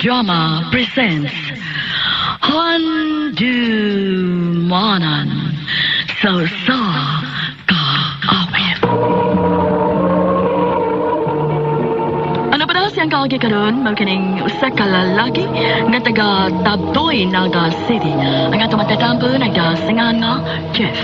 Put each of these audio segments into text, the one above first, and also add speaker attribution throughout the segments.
Speaker 1: Drama presents Handumanan sa Usa Ka Awit. Ano pa daw siyang kaagi karon mao kining usa ka lalaki nga taga Tabdoy, Naga City. Ang atong matatampo nagdasingan nga Jeff.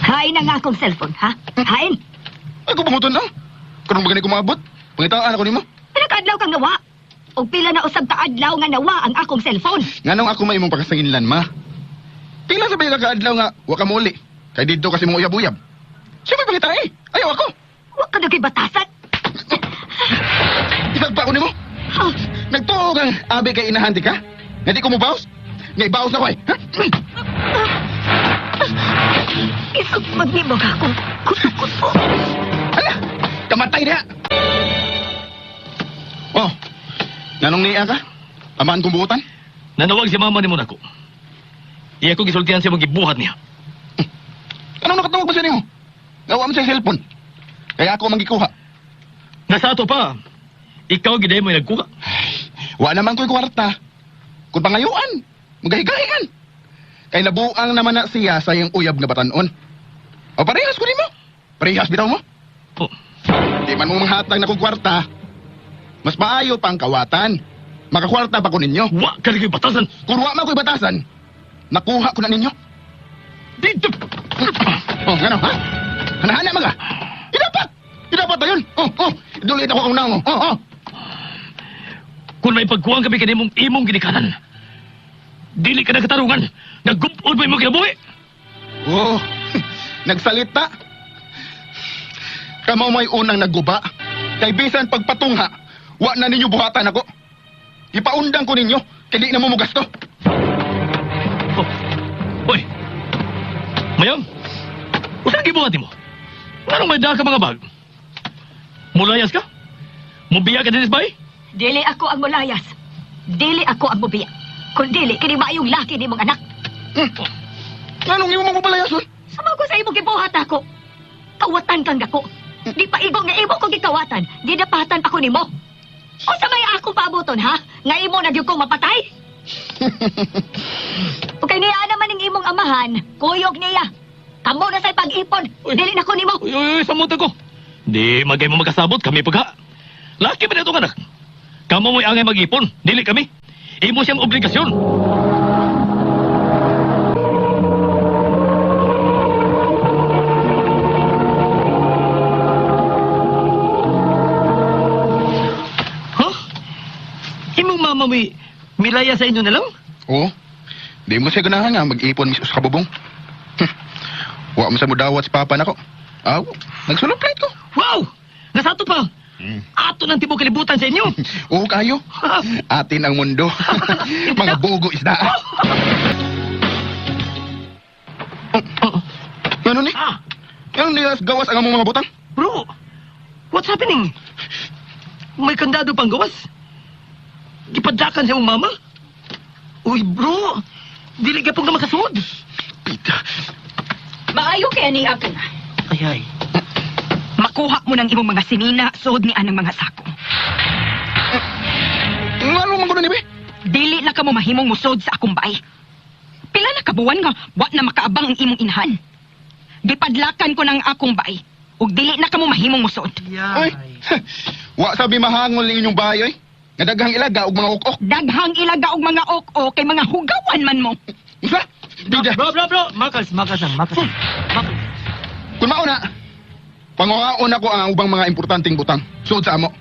Speaker 2: Hain ang akong cellphone, ha? Hain!
Speaker 3: Ay, ko panguton lang. Karong ba gani ko maabot? Pangitaan ako nimo.
Speaker 2: Pila ka adlaw kang nawa? Og pila na usab ka adlaw nga nawa ang akong cellphone.
Speaker 3: Nganong ako may imong pakasanginlan, ma? Pila sa pila ka adlaw nga wa ka muli. Kay didto kasi mong uyab-uyab. Siya may pangita eh. Ayaw ako.
Speaker 2: Wa ka na kay batasan.
Speaker 3: Isag pa ako nimo.
Speaker 2: Ha?
Speaker 3: Nagtuo kang abi kay inahan di ka? Nga di ko mo baos? Nga ibaos na ko eh. Ha?
Speaker 2: Isugmag nimo ka akong kuto-kuto.
Speaker 3: Ala, kamatay na. Oh, nganong niya ka? Amaan kong buotan?
Speaker 4: Nanawag si mama ni mo nako. Iya ko gisultihan siya gibuhat niya.
Speaker 3: Anong nakatawag ba siya nimo? Nawa mo siya cellphone. Kaya ako ang gikuha.
Speaker 4: Nasa ato pa. Ikaw giday mo nagkuha.
Speaker 3: Wa naman ko'y kwarta. Kung pangayuan, magahigahigan. Kay nabuang naman na siya sa iyang uyab nga batanon. O parehas ko nimo. Parehas bitaw mo.
Speaker 4: Oh,
Speaker 3: Di man mo manghatag na kong kwarta. Mas maayo pa ang kawatan. Makakwarta pa ko ninyo.
Speaker 4: wa ka lagi batasan.
Speaker 3: Kung wa man ko'y batasan, nakuha ko na ninyo.
Speaker 4: Dito.
Speaker 3: Oh, ngano, ha? Hanahana mga. Idapat! Idapat na yun. Oh, oh. Idulit ako ang naong. Oh, oh.
Speaker 4: Kung may pagkuhan kami kanimong imong ginikanan. Dili ka na katarungan. Nagupod mo imong kinabuhi.
Speaker 3: Oh, nagsalita. Kamo may unang nagguba. Kay bisan pagpatungha, wa na ninyo buhatan ako. Ipaundang ko ninyo, kay di na mo mugasto.
Speaker 4: Oh. Oy. Mayam. Usa gibuhat nimo? Nganong may daka mga bag? Mulayas ka? Mubiya ka dinis bay?
Speaker 2: Dili ako ang mulayas. Dili ako ang mubiya. Kung dili, kini maayong laki nimong anak.
Speaker 3: Nganong imo mo palayason?
Speaker 2: Sama ko sa imong gibuhat ako. Kawatan kang dako. Di pa igo nga imo kong gikawatan. Gidapatan ako nimo. Unsa may akong paaboton ha? Nga imo na gyud kong mapatay? Okay niya naman ning imong amahan, kuyog niya. Kamo na say pag-ipon.
Speaker 4: Uy.
Speaker 2: Dili na ko nimo.
Speaker 4: Uy, uy, uy, samot ako. Di magay mo magkasabot, kami pagha. Laki pa na itong anak. Kamo mo'y angay mag-ipon, dili kami. Imo siyang obligasyon. Huh? Imong mama may milaya sa inyo na lang?
Speaker 3: Oo. Di mo siya ganahan nga mag-ipon mis sa kabubong. Wa mo sa mudawat si papa nako. Aw, nagsuluplit ko.
Speaker 4: Wow! Nasato pa! Ato ng tibok kalibutan sa inyo!
Speaker 3: Oo kayo. Atin ang mundo. Mga bugo isda. Ano ni?
Speaker 4: Ah!
Speaker 3: Ano ni gawas ang among mga butang?
Speaker 4: Bro, what's happening? May kandado pang gawas. Gipadlakan sa imong mama. Uy, bro, dili ka pong ka makasud.
Speaker 3: Pita.
Speaker 2: Maayo kay ani ka na.
Speaker 4: Ay, ay.
Speaker 5: Makuha mo ng imong mga sinina, suod ni anang mga sako.
Speaker 3: Ngano man kuno ni be?
Speaker 5: Dili na kamo mahimong musod sa akong baay. Pila na kabuwan nga wa na makaabang ang imong inahan. Gipadlakan ko ng akong baay ug dili na kamo mahimong musod.
Speaker 3: Ay. Wa sabi mahangol ning inyong bahay oy. Nga daghang ilaga og mga ok-ok.
Speaker 5: Daghang ilaga og mga ok-ok kay mga hugawan man mo.
Speaker 3: Unsa? Bida.
Speaker 4: Bro, bro, bro. Makals, makals lang, makals. Makals.
Speaker 3: Kun mauna, panguhaon ako ang ubang mga importanteng butang. Suod sa amo.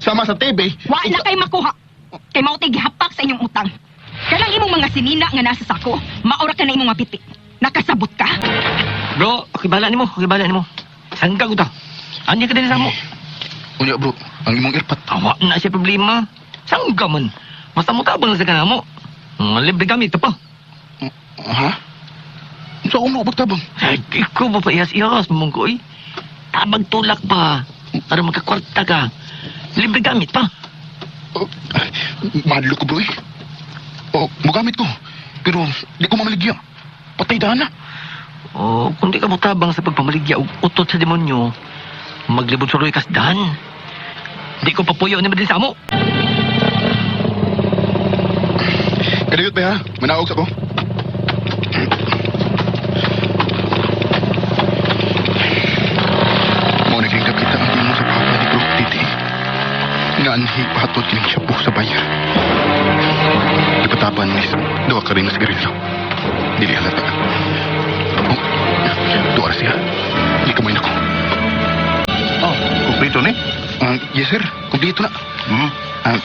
Speaker 3: Sama sa TV.
Speaker 5: Wa na kay makuha. Kay mao tay gihapak sa inyong utang. Kanang imong mga sinina nga nasa sako, maura ka na imong mapiti. Nakasabot ka.
Speaker 4: Bro, okay bala nimo, okay bala nimo. Sangka ko ta. Anya ka din sa mo.
Speaker 3: Unya bro, ang imong airpot.
Speaker 4: Awa na siya problema. Sangka man. Basta mo tabang na sa kanamo. Libre gamit pa.
Speaker 3: Ha? Sa akong pagtabang?
Speaker 4: Ay, ikaw ba pa ihas-ihas mong ko, eh? Tabag tulak pa. Para magkakwarta ka. Libre gamit pa.
Speaker 3: Oh, mahadlok ko bro eh. Oh, mugamit ko. Pero di ko mamaligya. Patay daan na.
Speaker 4: Oh, kung di ka motabang sa pagpamaligya og utot sa demonyo, maglibod suroy kasdan. Di ko papuyo ni madin sa amo.
Speaker 3: Kadiyot ba ha? Manaog sa ko. Mao na kining kita ang imo sa papa ni Bro Titi. Nga anhi pahatod kining shabu sa bayar. Ipatapan ni duha ka rin na sigarilyo. Dili halata. Oh, duha ra siya. Di kamay nako.
Speaker 6: Oh, kumpleto ni?
Speaker 3: Ah, yes sir, kumpleto na.
Speaker 6: Hmm.
Speaker 3: Ah,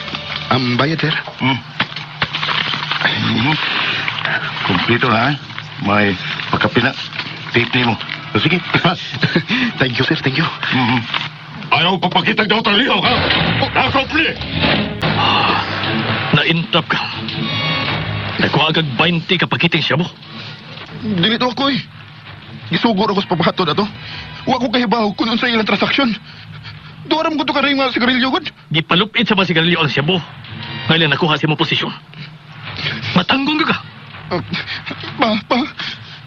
Speaker 3: ang bayad sir.
Speaker 6: Kumpleto na, eh. May pagkapina. Tape ni mo. So, sige, pas.
Speaker 3: Thank you sir, thank you.
Speaker 6: Ayaw papakita daw taliho, ha? Nakopli!
Speaker 4: Na-entrap ka. Nagkuha kag 20 ka pakiting siya mo.
Speaker 3: Dili to ako eh. Gisugor ako sa papahatod ato. Wa ko kahibaw kung unsa ilang transaksyon. Duaram ko to ka rin mga sigarilyo gud.
Speaker 4: Gipalupit sa mga sigarilyo ang siyabo. Ngayon nakuha sa imong posisyon. Matanggong ka ka.
Speaker 3: Ah, pa, pa,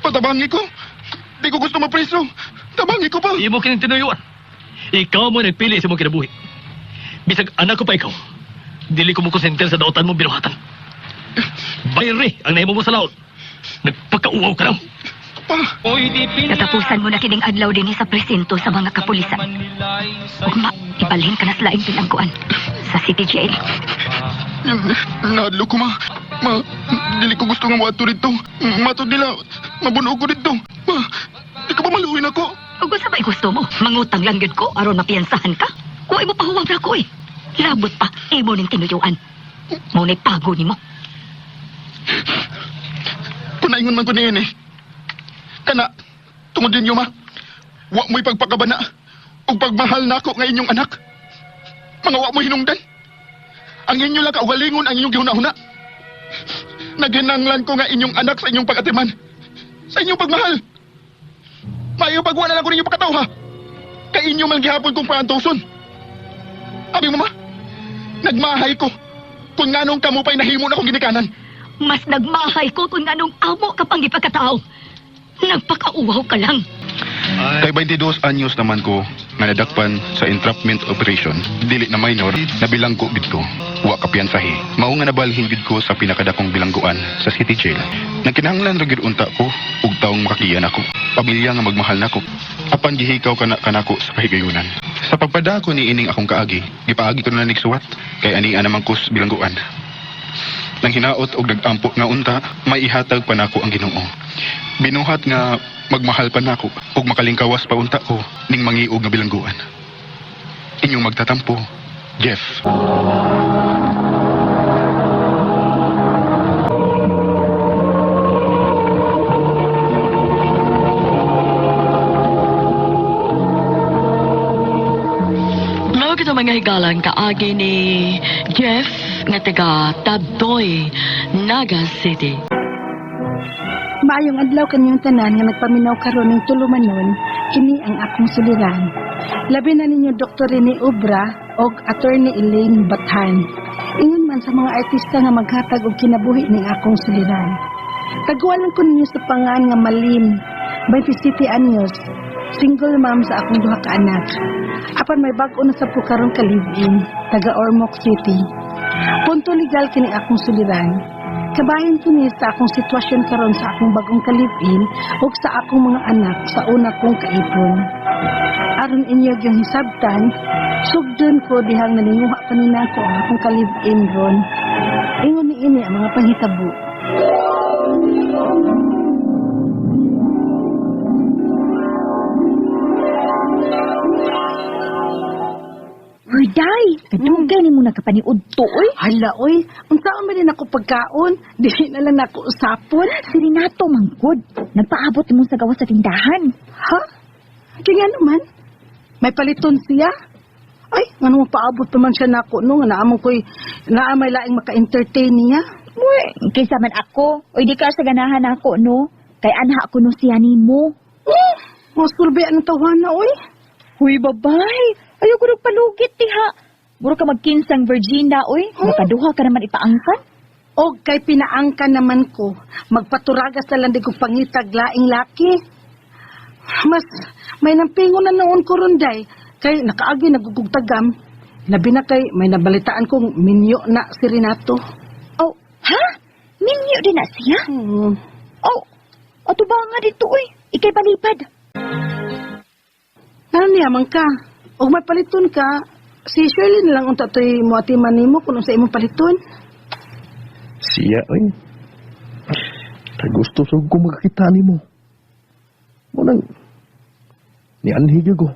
Speaker 3: patabangi ko. Di ko gusto mapreso. Tabangi ko pa.
Speaker 4: Imo kining tinuyuan. Ikaw mo nagpili sa imong kinabuhi. Bisag anak ko pa ikaw. Dili ko mo konsenter sa daotan mo binuhatan. Bayre ang nahimo mo sa laot. Nagpakauaw ka lang.
Speaker 3: Pa,
Speaker 2: Katapusan mo na kining adlaw dinhi sa presinto sa mga kapulisan. Ugma, ibalhin ka na sa laing bilangguan sa city jail.
Speaker 3: Naadlo ko ma. Ma, dili ko gusto nga moadto dito. Matod nila, mabuno ko dito. Ma, di ka ba maluhin ako?
Speaker 2: Ug unsa may gusto mo? Mangutang lang gyud ko aron mapiyansahan ka. Wa mo pahuwang ra ko eh. Labot pa imo ning tinuyuan. Mao na'y pago nimo.
Speaker 3: Kung naingon man ko niyan eh. Kana, tungod ninyo ma, wa mo'y pagpakabana ug pagmahal nako nga inyong anak. Mga wa mo'y hinungdan. Ang inyo lang kaugalingon ang inyong gihuna-huna. Naghinanglan ko nga inyong anak sa inyong pag-atiman. Sa inyong pagmahal. Maayo pagwa na lang ko ninyo pagkataw ha. Kay inyo man gihapon kong paantuson. Abi mo ma, nagmahay ko. Kung nganong kamo pa'y nahimo na kong ginikanan.
Speaker 2: Mas nagmahay ko kung anong amo ka pang gipagkatao. Nagpakauwaw ka lang.
Speaker 3: Kay 22 anyos naman ko nga nadakpan sa entrapment operation, dili na minor, nabilanggo gid ko. Wa kapiyansahi. Mao nga nabalhin gid ko sa pinakadakong bilangguan sa city jail. Nagkinahanglan ra gid unta ko ug taong makakiyan ako. Pamilya nga magmahal nako. Apan gihikaw kana kanako sa kahigayunan. Sa pagpadako ni ining akong kaagi, gipaagi ko na nigsuwat kay ani naman ko sa bilangguan. Nang hinaot og nagampo nga unta, may ihatag pa nako ang Ginoo. Binuhat nga magmahal pa nako ug makalingkawas pa unta ko ning mangiog nga bilangguan. Inyong magtatampo, Jeff.
Speaker 1: Mao kito mga higalan kaagi ni Jeff nga taga Tabdoy, Naga City.
Speaker 7: Maayong adlaw kanyang tanan nga nagpaminaw karon ning tulumanon, kini ang akong suliran. Labi na ninyo Dr. Rene Obra og Attorney Elaine Bathan. Ingon man sa mga artista nga maghatag og kinabuhi ning akong suliran. Taguan ko ninyo sa pangan nga Malin, 27 anyos, single mom sa akong duha ka anak. Apan may bag-o na sa karon ka live-in, taga Ormoc City. Punto legal kini akong suliran. Kabahin kini sa akong sitwasyon karon sa akong bagong kalipin ug sa akong mga anak sa una kong kaipon. Aron inyo yung hisabtan, sugdon ko dihang naninguha kanina ko ang akong kalipin ron. Ingon ni ini ang mga panghitabo.
Speaker 8: Uy, day! Kadugay ni mo nakapaniud to, oy.
Speaker 7: Hala oy, unsaon man din ako pagkaon, dili na lang nako usapon.
Speaker 8: Si Renato manggod. Nagpaabot mo sa gawas sa tindahan.
Speaker 7: Ha? Kaya naman, may paliton siya. Ay, ngano paabot pa man siya nako no, nga naamon ko'y naa may laing maka-entertain niya.
Speaker 8: Uy, kaysa man ako. Uy, di ka sa ganahan ako, no? Kay anha ko no siya nimo.
Speaker 7: Masulbi ang tawana oy.
Speaker 8: Uy, babay! Ayaw ko nagpalugit, tiha. Muro ka magkinsang Virginia, uy. Makaduha ka naman ipaangkan.
Speaker 7: Og kay pinaangka naman ko, magpaturagas na lang di kong pangitag laing laki. Mas may nampingo na noon ko ron, day. Kay nakaagi nagugugtagam. Labi na kay may nabalitaan kong minyo na si Renato.
Speaker 8: Oh, ha? Minyo din na siya? Oh, ato ba nga dito oy? Ikay palipad.
Speaker 7: Ano niya man ka? Og may paliton ka, si Shirley na lang unta to'y muatiman nimo kung sa imong paliton.
Speaker 9: Siya, oy. Tagusto sa kong makakita nimo. Munang, nianhi gyud ko.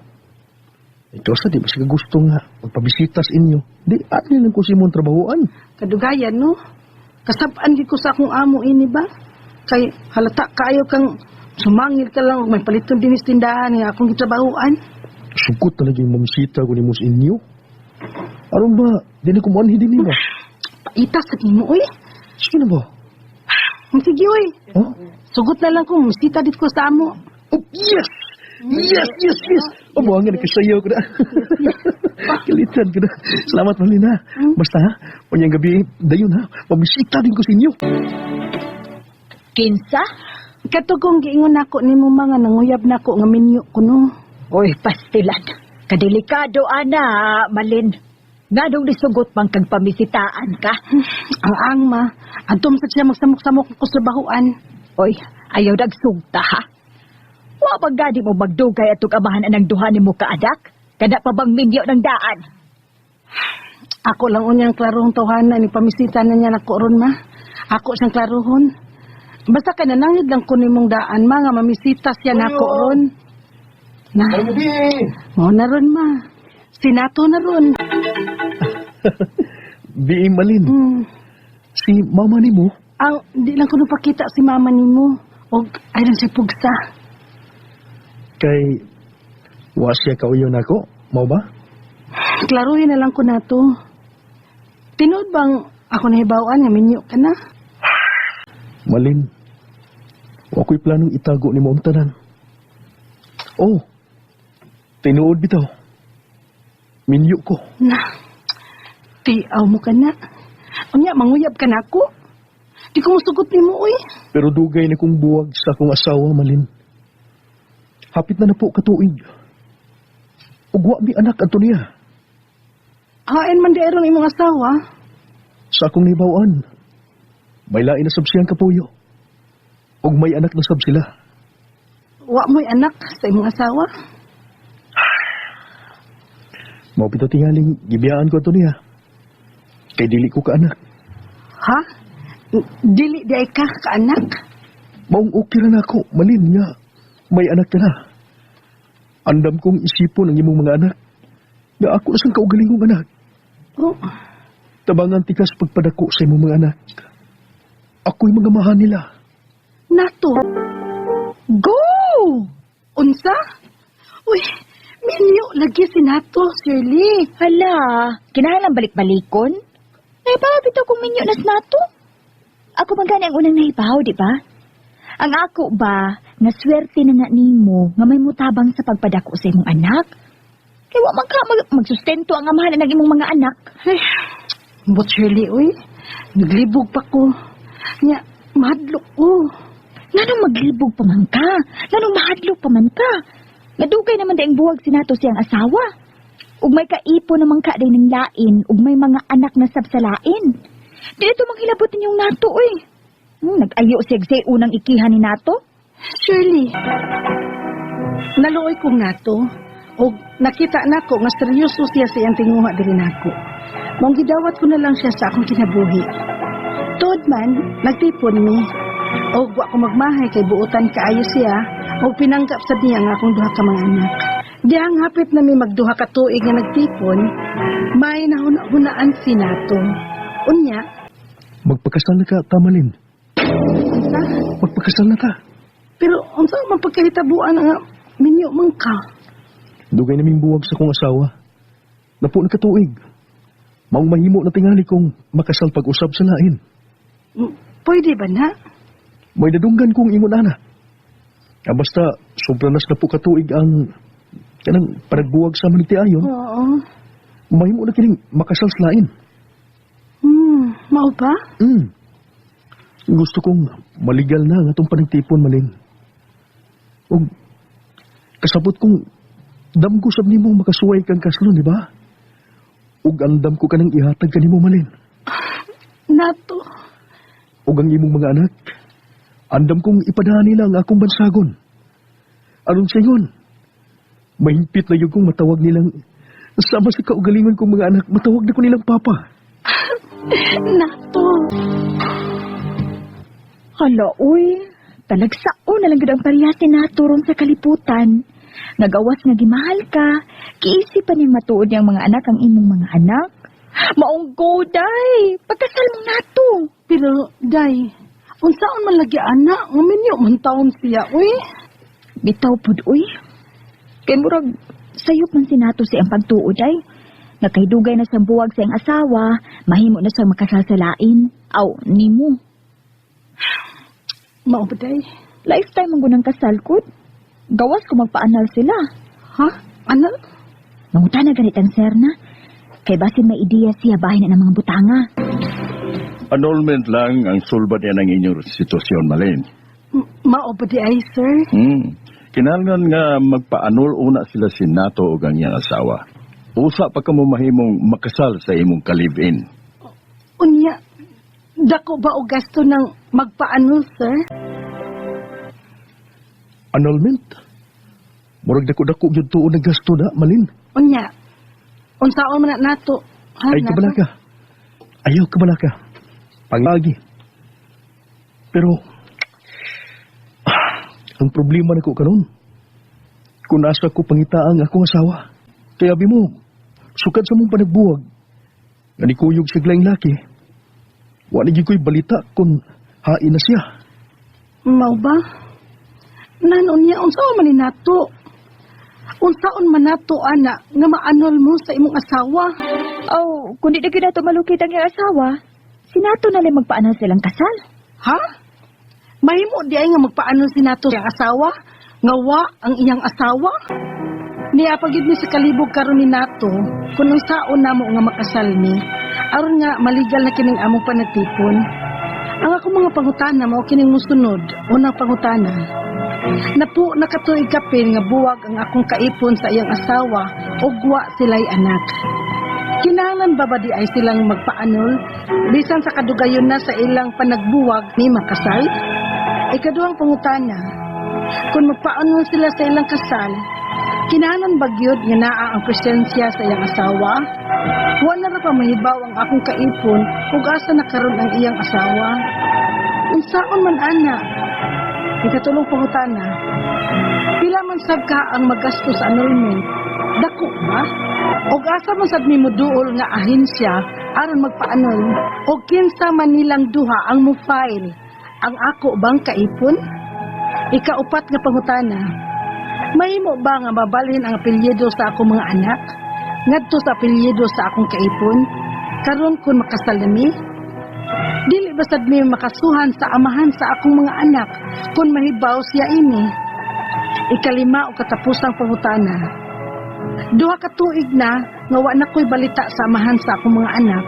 Speaker 9: Ikaw sa di ba siya gusto nga magpabisita sa inyo. Di, ani lang ko si imong trabahoan.
Speaker 7: Kadugayan, no? Kasab-an gid ko sa akong amo ini ba? Kay halata kaayo kang sumangil ka lang og may paliton dinhi sa tindahan nga akong gitrabahoan.
Speaker 9: Sugkot talaga yung mamisita ko nimo sa inyo. Aron ba, di na ko muanhi din ba?
Speaker 7: Paitas sa nimo oy.
Speaker 9: Sige na ba?
Speaker 7: Sige oy.
Speaker 9: Huh?
Speaker 7: Sugot na lang kung misita dito ko sa amo.
Speaker 9: Oh, yes! Yes, yes, yes! Oh, buhangin, nagkasayaw ko na. Kalitan ko na. Salamat, Malina. Basta ha, unyang gabi, dayon ha, mamisita din ko sa inyo.
Speaker 8: Kinsa?
Speaker 7: Kato kong giingon nako nimo mga nanguyab nako nga minyo kuno.
Speaker 2: Oy, pastilan. Kadelikado, ana, Malin. Nganong nisugot man kang pamisitaan ka?
Speaker 7: Ang angma, adto man sad siya magsamok-samok ko sa bahuan.
Speaker 2: Oy, ayaw nagsugta, ha? Wa ba gani mo magdugay atong amahan anang duha nimo kaadak? Kada pa bang minyo ng daan?
Speaker 7: Ako lang unyang klarohong tawhana ni pamisita na niya nako ron ma. Ako siyang klarohon. Basta kay nanangid lang ko nimong daan ma nga mamisita siya nako ron. Na, mo na ron ma. Sinato na ron.
Speaker 9: Bi Malin, si mama nimo,
Speaker 7: Ang di lang ko napakita si mama nimo. Og ay lang siya pugsa.
Speaker 9: kay wa siya kauyon nako, mao ba?
Speaker 7: Klaruhin na lang ko na to. Tinuod bang ako nahibaw-an nga minyo ka na?
Speaker 9: Malin, wa ko'y planong itago nimo ang tanan. Oh, tinuod bitaw. Minyo ko.
Speaker 7: Na, tiaw mo ka na. Unya, manguyab ka na ako. Di ko musugot nimo, uy.
Speaker 9: Pero dugay na kong buwag sa akong asawa, Malin. Hapit na na po katuig. Ug wa mi anak adto niya.
Speaker 7: Hain man di aron imong asawa.
Speaker 9: Sa akong nahibaw-an, may lain na sab siyang kapuyo. Ug may anak na sab sila.
Speaker 7: Wa mo'y anak sa imong asawa.
Speaker 9: Mao bitaw tingaling gibiyaan ko ato niya. Kay dili ko kaanak.
Speaker 7: Ha? Dili di ay ka kaanak.
Speaker 9: Maong okay ra nako, Malin nga may anak ka na. Andam kong isipon ang imong mga anak. Nga ako na sang kaugalingong anak.
Speaker 7: Oh,
Speaker 9: Tabangan tikas pagpadako sa imong mga anak. Ako'y mga mahan nila.
Speaker 7: Nato.
Speaker 8: Go!
Speaker 7: Unsa? Uy, minyo lagi si Nato, Shirley.
Speaker 8: Hala, kinahanglan balik-balikon? Nahibaw bitaw kung minyo nas nato. Ako man gani ang unang nahibaw, di ba? Ang ako ba, nga swerte na nga nimo nga may mutabang sa pagpadako sa imong anak. Kay wa man ka magsustento ang amahan ng imong mga anak.
Speaker 7: Ay, but Shirley, uy. Naglibog pa ko. Nya, mahadlok ko.
Speaker 8: Nganong maglibog pa man ka? Nganong mahadlok pa man ka? Nadugay naman daing buwag sinato siyang asawa. Ug may kaipo naman ka day ng lain, ug may mga anak na sab sa lain. Di ito manghilabot ninyong nato, uy. Nag-ayo siya unang ikihan ni nato.
Speaker 7: Shirley, naluoy kong nato. Og nakita nako nga seryoso siya sa iyang tinguha diri nako. Mong gidawat ko na lang siya sa akong kinabuhi. Tuod man, nagtipon mi. Og wa ko magmahay kay buotan kaayo siya og pinanggap sad niya nga akong duha ka mga anak. Dihang hapit na mi magduha ka tuig nga nagtipon, may nahuna-hunaan si Nato. Unya,
Speaker 9: Magpakasal na ka, Tamalin.
Speaker 7: unsa?
Speaker 9: Magpakasal na ta.
Speaker 7: Pero unsa man pagkahitabuan nga minyo man ka?
Speaker 9: Dugay naming buwag sa kong asawa. Napo na katuig. Maong mahimo na tingali kong makasal pag-usab sa lain.
Speaker 7: Pwede ba na?
Speaker 9: May nadunggan kong ingon ana. Ah, basta sobra nas na po katuig ang kanang panagbuwag sa manitiayon.
Speaker 7: Oo.
Speaker 9: Mahimo na kining makasal sa lain.
Speaker 7: Mao ba?
Speaker 9: Mm. Gusto kong maligal na ang atong panagtipon, Malin. Og kasabot kong damgo sab nimo makasuway kang kaslon, di ba? Ug andam ko kanang ihatag kanimo, Malin.
Speaker 7: Nato,
Speaker 9: Ug ang imong mga anak, andam kong ipadaan nila ang akong bansagon. Aron sa ingon, mahingpit na yun kong matawag nilang sama sa kaugalingon kong mga anak, matawag na ko nilang papa.
Speaker 7: Nato.
Speaker 8: Hala, uy. Talagsao na lang gud ang parehas ni Nato ron sa kaliputan. Nagawas nga gimahal ka, kiisip pa niyang matuod niyang mga anak ang imong mga anak. Maong go, day. Pagkasal mong Nato.
Speaker 7: Pero, day, unsaon man lagi ana, nga minyo man taon siya, uy.
Speaker 8: Bitaw pud, uy. Kay murag sayop man si Nato sa iyang pagtuod ay. Nga kay dugay na siyang buwag sa iyang asawa, mahimo na siyang makasasalain. Aw, nimo.
Speaker 7: Mao ba, day?
Speaker 8: Lifetime ang gunang kasal kud. Gawas kung magpaanal sila.
Speaker 7: Ha? Ano?
Speaker 8: Manguta na ganit ang sir na. Kay basin may ideya siya bahin na ng mga butanga.
Speaker 6: Annulment lang ang sulbad niya ng inyong sitwasyon, Malin.
Speaker 7: Mao ba di ay, sir?
Speaker 6: Kinahanglan nga magpa-annul una sila si Nato ug ang iyang asawa. Usa pa kamo mahimong makasal sa imong ka-live-in.
Speaker 7: Unya, dako ba o gasto ng magpaanul, sir?
Speaker 9: Annulment? Murag dako-dako gyud tuon na gasto na, Malin.
Speaker 7: Unya, unsaon man na nato? Ha,
Speaker 9: Ay,
Speaker 7: Nato?
Speaker 9: kabalaka. Ayaw, kabalaka. Pangagi. Pero, ang problema na ko karon, kung nasa ko pangita ang akong asawa. Kaya abi mo, sukad sa mong panagbuwag, nga nikuyog siya laing laki, wala gyud ko'y balita kung hain na siya.
Speaker 7: Mao ba? Nan, unya, unsaon man ni nato? Unsaon man nato, ana, nga maanol mo sa imong asawa?
Speaker 8: Aw, kung di na gyud nato malukit ang iyang asawa, si Nato na lang magpaanal silang kasal.
Speaker 7: Ha? Mahimo di ay nga magpaanol si nato sa iyang asawa? Nga wa ang iyang asawa? Niya pagid ni sa kalibog karon ni nato, kung unsaon namo nga makasal ni, aron nga maligal na kining among panagtipon. Ang akong mga pangutana mao kining musunod. Unang pangutana. Napo nakatuig kapin nga buwag ang akong kaipon sa iyang asawa ug wa sila'y anak. Kinahanglan ba ba di ay silang magpaanol bisan sa kadugayon na sa ilang panagbuwag ni makasal? Ikaduhang pangutana, kung magpaanol sila sa ilang kasal, kinahanglan ba gyud nga naa ang presensya sa iyang asawa? Wa na ra pa mahibaw ang akong kaipon ug asa na karon ang iyang asawa. Unsaon man ana? Ikatulong pangutana, pila man sab ka ang magasto sa annulment? Dako ba? Og asa man sad mi moduol nga ahensya aron magpaanol? Og kinsa man nilang duha ang mo-file? Ang ako bang kaipon? Ikaupat nga pangutana, mahimo ba nga mabalhin ang apelyido sa akong mga anak? Ngadto sa apelyido sa akong kaipon? Karon kun makasal na mi? Dili ba sad mi makasuhan sa amahan sa akong mga anak kung mahibaw siya ini? Ikalima o katapusang pangutana, duha ka tuig na nga wa na ko'y balita sa amahan sa akong mga anak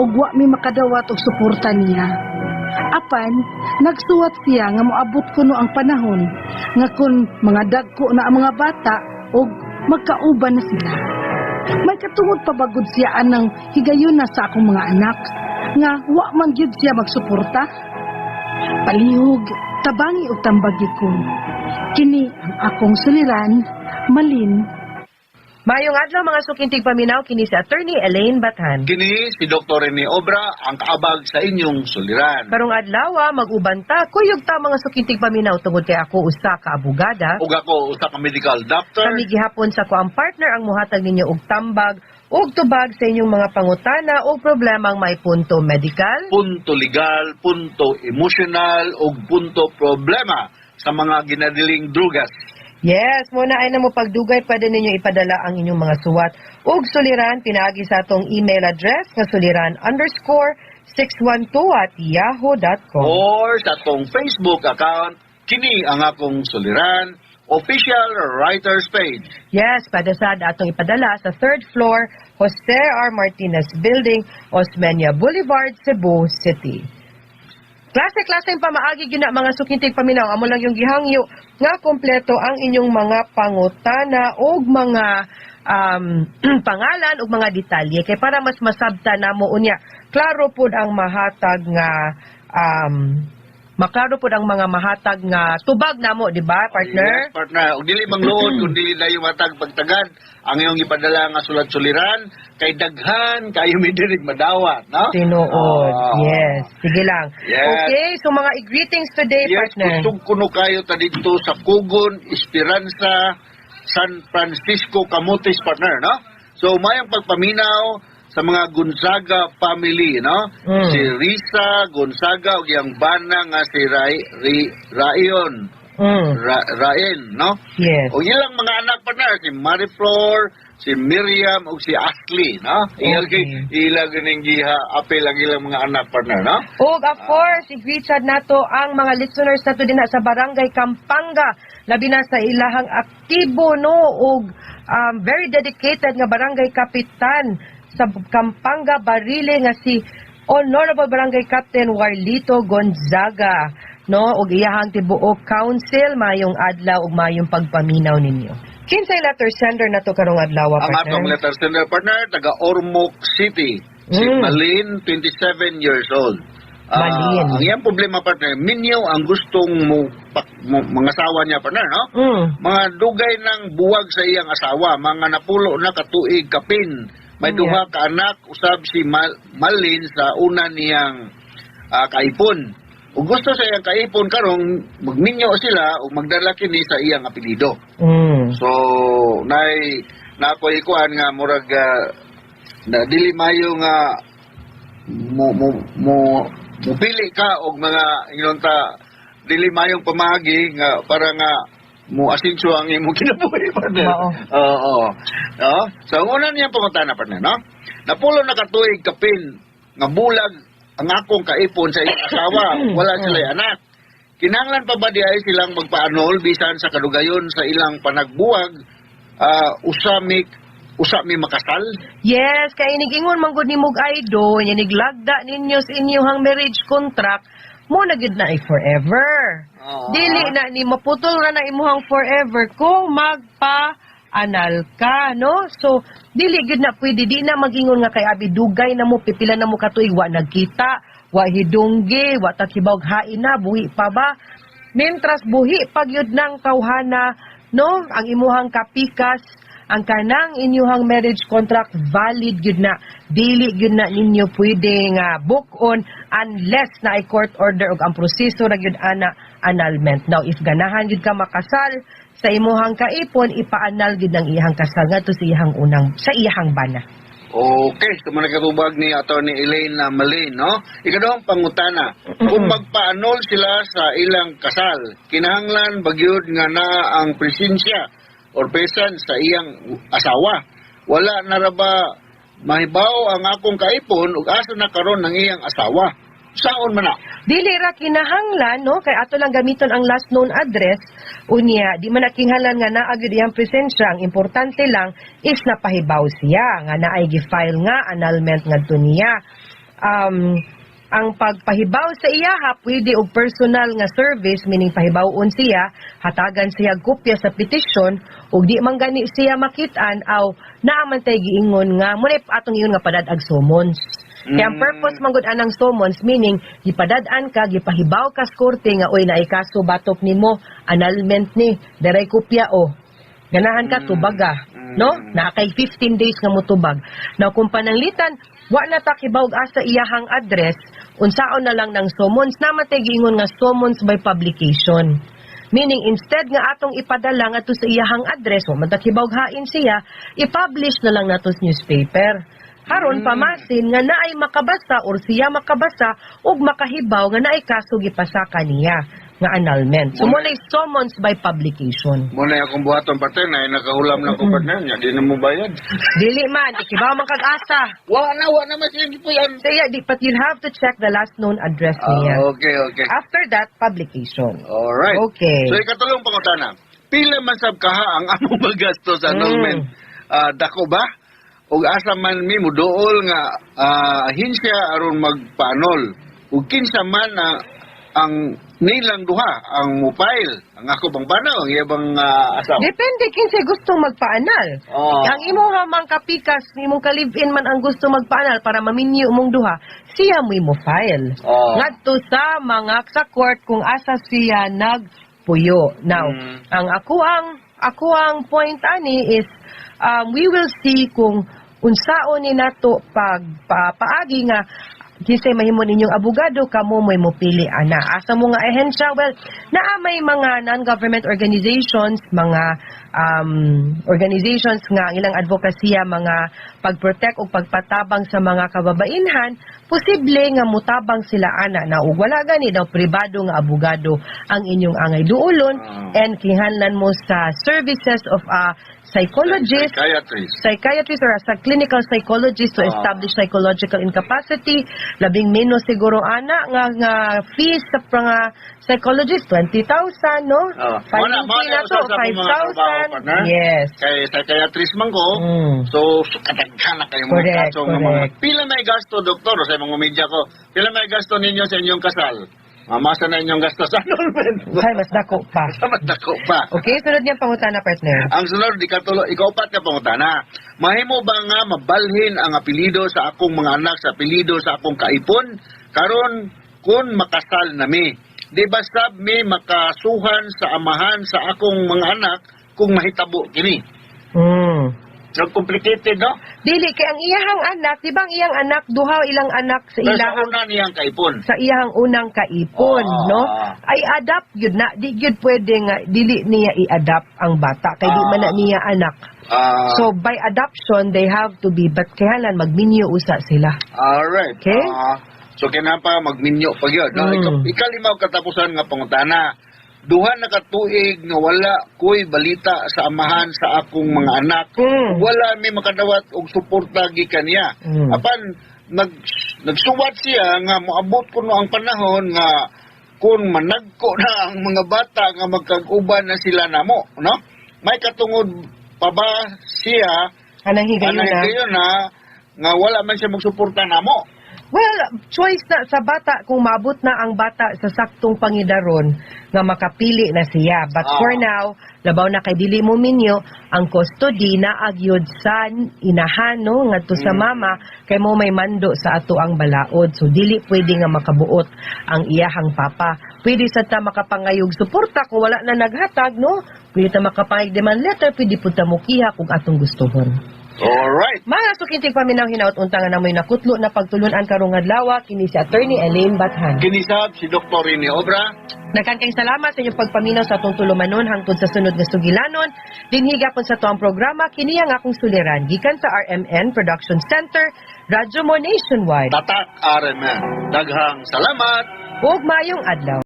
Speaker 7: ug wa mi makadawat og suporta niya. Apan, nagsuwat siya nga moabot kuno ang panahon nga kun mga dagko na ang mga bata ug magkauban na sila. May katungod pa bagod siya anang higayon na sa akong mga anak nga wa man gyud siya magsuporta. Palihog, tabangi og tambagi ko. Kini ang akong suliran, Malin.
Speaker 10: Maayong adlaw mga sukintig paminaw kini si Attorney Elaine Bathan.
Speaker 11: Kini si Dr. Rene Obra ang kaabag sa inyong suliran.
Speaker 10: Karong adlaw mag-uban ta, kuyog ta mga sukintig paminaw tungod kay ako usa ka abogada.
Speaker 11: Ug ako usa ka medical doctor.
Speaker 10: Kami gihapon sa kuang partner ang muhatag ninyo og tambag ug tubag sa inyong mga pangutana o problemang may punto medical,
Speaker 11: Punto legal, punto emotional ug punto problema sa mga ginadiling drugas.
Speaker 10: Yes, muna ay na mo pagdugay pwede ninyo ipadala ang inyong mga suwat ug suliran pinaagi sa atong email address nga suliran_612@yahoo.com.
Speaker 11: Or sa atong Facebook account, kini ang akong suliran, official writers page.
Speaker 10: Yes, pwede sad atong ipadala sa third floor, Jose R. Martinez Building, Osmeña Boulevard, Cebu City. Klase-klase yung pamaagi gyud na, mga suking tigpaminaw. Amo lang yung gihangyo nga kompleto ang inyong mga pangutana og mga pangalan ug mga detalye kay para mas masabta namo unya. Klaro pud ang mahatag nga maklaro pud ang mga mahatag nga tubag namo, di ba, partner?
Speaker 11: Yes, partner. Og dili mangluod kung dili dayon matag pagtagad ang iyong ipadala nga sulat suliran kay daghan kayo mi diri madawat, no?
Speaker 10: Tinuod.
Speaker 11: Ah.
Speaker 10: Yes. Sige lang.
Speaker 11: Yes.
Speaker 10: Okay, so mga i-greetings today, partner.
Speaker 11: Kusog kuno kayo ta didto sa Kugon, Esperanza, San Francisco, Camotes, partner, no? So mayong pagpaminaw sa mga Gonzaga family, no? Si Risa Gonzaga ug iyang bana nga si Ray, Ri, Rayon. Raen, no?
Speaker 10: Yes.
Speaker 11: O ilang mga anak, partner, si Mariflor, si Miriam ug si Ashley, no? Ilang ilang ganing giha apel ang ilang mga anak, partner, no?
Speaker 10: Og of course, i-greet sad nato ang mga listeners nato dinha sa Barangay Kampanga, labi na sa ilahang aktibo, no, og very dedicated nga barangay kapitan sa Kampanga Barile nga si Honorable Barangay Captain Warlito Gonzaga, no, og iyahang tibuok council. Mayong adlaw ug mayong pagpaminaw ninyo. Kinsay letter sender nato karong adlaw,
Speaker 11: Ang
Speaker 10: partner?
Speaker 11: atong letter sender, partner, taga Ormoc City. Si Malin, 27 years old.
Speaker 10: Malin.
Speaker 11: Ang iyang problema, partner, minyo ang gustong mo, mo mga asawa niya, partner, no? Mga dugay ng buwag sa iyang asawa, mga napulo na katuig kapin. May duha ka anak, usab si Malin sa una niyang kaipon. Ug gusto sa iyang kaipon karong magminyo sila ug magdala kini sa iyang apelyido. So nay na ako ikuan nga murag na dili mayo nga mo mo mo mupili ka og mga ingon ta dili mayong pamaagi nga para nga mo asinso ang imong kinabuhi, partner.
Speaker 10: Mao.
Speaker 11: Oo. Oo. So ang una niyang pangutana, partner, no? Napulo na katuig kapin nga bulag ang akong kaipon sa iyang asawa, wala sila anak. Kinahanglan pa ba di ay silang magpaanol bisan sa kadugayon sa ilang panagbuwag, usa mi makasal?
Speaker 10: Yes, kay inigingon man gud nimo idol, iniglagda ninyo sa inyong marriage contract, mo na gyud na ay forever. Dili na ni maputol ra na imuhang forever kung magpa-anal ka, no? So, dili gyud na pwede, di na magingon nga kay abi dugay na mo, pipila na mo katuig, wa nagkita, wa hidunggi, wa takibawg hain na, buhi pa ba? Mentras buhi pa gyud ng tawhana, no? Ang imuhang kapikas, ang kanang inyuhang marriage contract valid gyud na. Dili gyud na ninyo pwede nga book on unless na ay court order ug ang proseso ra gyud ana annulment. Now if ganahan gyud ka makasal sa imuhang kaipon, ipaanal gyud ang iyang kasal ngadto sa iyang unang sa iyang bana.
Speaker 11: Okay, so mga katubag ni Attorney Elaine na Malin, no? Ikaduhang pangutana, kung magpaanol sila sa ilang kasal, kinahanglan bagyod nga na ang presensya or presence sa iyang asawa? Wala na ra ba mahibaw ang akong kaipon ug asa na karon ang iyang asawa? Saon man na?
Speaker 10: Dili ra kinahanglan, no, kay ato lang gamiton ang last known address unya di man na kinahanglan nga naa gyud iyang presensya. Ang importante lang is napahibaw siya nga naay gi-file nga annulment ngadto niya. Ang pagpahibaw sa iyaha pwede og personal nga service, meaning pahibawon siya, hatagan siya og kopya sa petisyon, ug di man gani siya makit-an aw naa man tay giingon nga mo atong ingon nga padad-ag summons. Kaya ang purpose man gud anang summons, meaning gipadad-an ka, gipahibaw ka sa korte nga oy naay kaso batok nimo, annulment ni, deray kopya o. Ganahan ka tubaga, no? Naa kay 15 days nga motubag. Now kung pananglitan wa na ta kibaw asa iyahang address, unsaon na lang ng summons, namatay giingon nga summons by publication. Meaning instead nga atong ipadala ngadto sa iyahang address, wa man ta kibaw hain siya, i-publish na lang nato sa newspaper. Haron pamasin nga naay makabasa or siya makabasa ug makahibaw nga naay kaso gipasaka niya nga annulment. So mo na summons by publication.
Speaker 11: Mo na akong buhaton, partner, na nakahulam na ko, partner, nya di na mo bayad.
Speaker 10: Dili man, ikibaw man kag asa.
Speaker 11: Wa na mas yan po yan.
Speaker 10: So yeah, di, but you'll have to check the last known address niya.
Speaker 11: Okay.
Speaker 10: After that, publication.
Speaker 11: Alright.
Speaker 10: Okay.
Speaker 11: So ikatulong pangutana, pila man sab kaha ang among magasto sa annulment? Dako ba? Ug asa man mi muduol nga ahensya aron magpaanol? Ug kinsa man ang nilang duha ang mupile, ang ako bang bana o ang iya bang asawa?
Speaker 10: Depende kinsay gusto magpaanal.
Speaker 11: Oh.
Speaker 10: Ang imo nga mang kapikas, imong ka-live-in man ang gusto magpaanal para maminyo imong duha, siya mo'y mo file.
Speaker 11: Oh.
Speaker 10: Ngadto sa mga sa court kung asa siya nagpuyo. Now, ang ako ang point ani is we will see kung unsaon ni nato pag paagi nga kinsay mahimo ninyong abogado, kamo mo'y mopili ana. Asa mo nga ahensya? Well, naa may mga non-government organizations, mga organizations nga ang ilang advokasya mga pag-protect o pagpatabang sa mga kababainhan. Posible nga mutabang sila ana na, ug wala gani daw, pribado nga abogado ang inyong angay duolon and kinahanglan mo sa services of a psychologist,
Speaker 11: Psychiatrist.
Speaker 10: Psychiatrist or as a clinical psychologist to establish psychological incapacity. Labing menos siguro ana nga nga fees sa mga psychologist, 20,000, no?
Speaker 11: Mao
Speaker 10: Filing fee na
Speaker 11: na
Speaker 10: to,
Speaker 11: usa sa akong mga trabaho,
Speaker 10: 5,000.
Speaker 11: partner.
Speaker 10: Yes.
Speaker 11: Kay psychiatrist man ko, so kadaghan na kayo mga kaso nga mga pila may gasto, doktor, sa mga media ko. Pila may gasto ninyo sa inyong kasal? Mamasa na inyong gasto sa annulment.
Speaker 10: Ay, mas dako pa.
Speaker 11: Mas dako pa.
Speaker 10: Okay, sunod niyang pangutana, partner.
Speaker 11: Ang sunod, ikatulo, ikaupat nga pangutana. Mahimo ba nga mabalhin ang apelyido sa akong mga anak sa apelyido sa akong kaipon? Karon kun makasal nami. Di ba sab mi makasuhan sa amahan sa akong mga anak kung mahitabo kini? So complicated, no?
Speaker 10: Dili kay ang iyahang anak, di ba ang iyang anak, duha ilang anak sa
Speaker 11: Pero sa
Speaker 10: ilahang
Speaker 11: una niyang kaipon.
Speaker 10: Sa iyahang unang kaipon, no? Ay adopt yun na, di gyud pwede nga dili niya i-adopt ang bata kay di man na niya anak. So by adoption they have to be, but kailangan magminyo usa sila.
Speaker 11: Alright.
Speaker 10: Okay?
Speaker 11: So kinahanglan pa magminyo pa gyud, no? Ikalima og katapusan nga pangutana. Duha na ka tuig nga wala ko'y balita sa amahan sa akong mga anak. Wala mi makadawat og suporta gikan niya. Apan nagsuwat siya nga moabot kuno ang panahon nga kung managko na ang mga bata nga magkag-uban na sila namo, no? May katungod pa ba siya
Speaker 10: anang higayon
Speaker 11: anang
Speaker 10: na?
Speaker 11: higayon na nga wala man siya magsuporta namo?
Speaker 10: Well, choice na sa bata kung maabot na ang bata sa saktong pangidaron nga makapili na siya. But for now, labaw na kay dili mo minyo, ang custody na agyod sa inahan, no, ngadto sa mama kay mo may mando sa ato ang balaod. So dili pwede nga makabuot ang iyahang papa. Pwede sa ta makapangayog suporta kung wala na naghatag, no? Pwede ta makapangayog demand letter, pwede pud ta mokiha kung atong gustuhon.
Speaker 11: Alright.
Speaker 10: Mga sukintig paminaw, hinaut unta nga namoy nakutlo na pagtulunan karong adlaw. Kini si Attorney Elaine Bathan.
Speaker 11: Kini sab si Dr. Rene Obra.
Speaker 10: Daghan kayong salamat sa inyong pagpaminaw sa atong tulumanon hangtod sa sunod nga sugilanon. Dinhi gapon sa atuang programa, kini ang akong suliran gikan sa RMN Production Center, Radyo Mo Nationwide.
Speaker 11: Tatak RMN. Daghang salamat.
Speaker 10: Ug maayong adlaw.